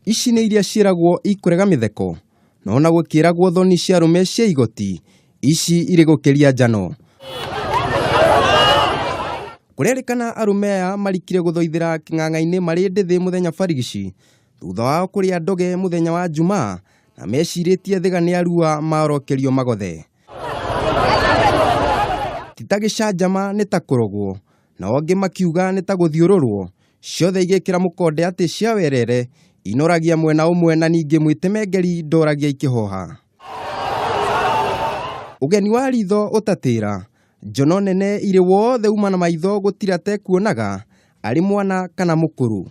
Ici nĩ iria ciĩragwo ikũrega mĩtheko, no ona gũkĩragwo thoni cia arũme cia igoti, ici irĩ gũkĩria njano. Kũrerĩkana arũme aya marikire gũthoithĩra kĩng'ang'a-inĩ marĩ ndĩthĩ mũthenya barigici thutha wao kũrĩa ndoge mũthenya wa Jumaa na mecirĩtie thiga nĩ arua maorokerio magothe. Ti ta gĩcanjama nĩ ta kũrogwo, nao angĩ makiuga nĩ ta gũthiũrũrwo, ciothe igĩkĩra mũkonde atĩ cia werere inoragia mwena ũmwe na ningĩ mwĩtemengeri ndoragia ikĩhoha. Ũgeni wa ritho ũtatĩra, njono nene irĩ wothe uma na maitho gũtira tekuonaga arĩ mwana kana mũkũrũ.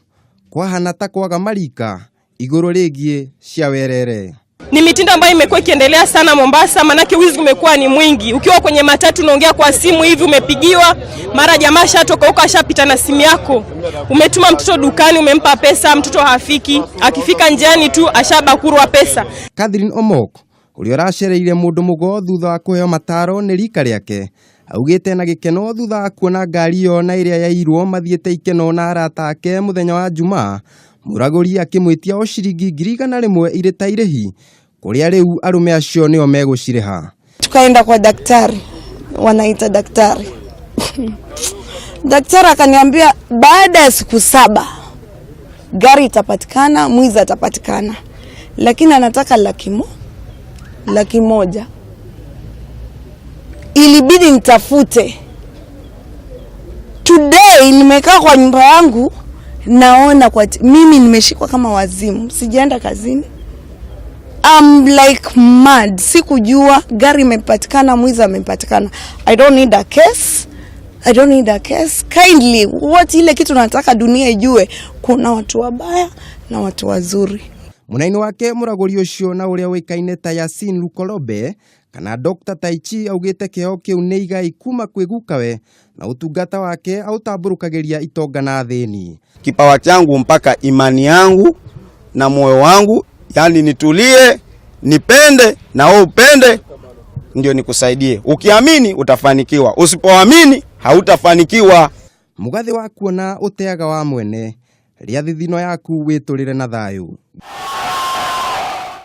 Kwahana ta kwaga marika igũrũ rĩgiĩ cia werere. Ni mitindo ambayo imekuwa ikiendelea sana Mombasa, manake wizi umekuwa ni mwingi. Ukiwa kwenye matatu unaongea kwa simu hivi, umepigiwa mara jamaa ashatoka huko ashapita na simu yako. Umetuma mtoto dukani, umempa pesa, mtoto hafiki. Akifika njiani tu ashabakurwa pesa. Catherine Omok ũrĩa ũracereire mũndũ mũgo thutha wa kũheo mataro nĩ rika rĩake augĩte na gĩkeno thutha wa kuona ngari ĩyo na ĩrĩa yairwo mathiĩte ikeno na arata ake mũthenya wa Jumaa mũragũri akĩmwĩtia o ciringi 100,000 irĩ ta irĩhi kũrĩa rĩu arũme acio nĩo megũcirĩha. Tukaenda kwa daktari, wanaita daktari daktari akaniambia baada ya siku 7 gari itapatikana, mwizi atapatikana, lakini anataka 100,000. Ilibidi nitafute. Today nimekaa kwa nyumba yangu naona kwa mimi nimeshikwa kama wazimu, sijaenda kazini. I'm like mad. Sikujua gari imepatikana, mwizi amepatikana. I don't need a case. I don't need a case. Kindly, what ile kitu nataka dunia ijue, kuna watu wabaya na watu wazuri. Munaini wake mũragũri ũcio na ũrĩa ũĩkaine ta Yasin Lukolobe kana Dr. Taichi augĩte kĩheo kĩu nĩ igai kuma kwĩ gukawe na ũtungata wake aũtambũrũkagĩria itonga na athĩni. Kipawa changu mpaka imani yangu na moyo wangu, yani nitulie, nipende na wewe upende, ndio nikusaidie. Ukiamini utafanikiwa, usipoamini hautafanikiwa. Mũgathĩ wa kuona ũteaga wa mwene, rĩa thithino yaku wĩtũrĩre na thayũ.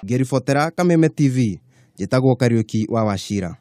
Ngĩribotera Kameme TV, njĩtagwo Kariũki wa Wachira.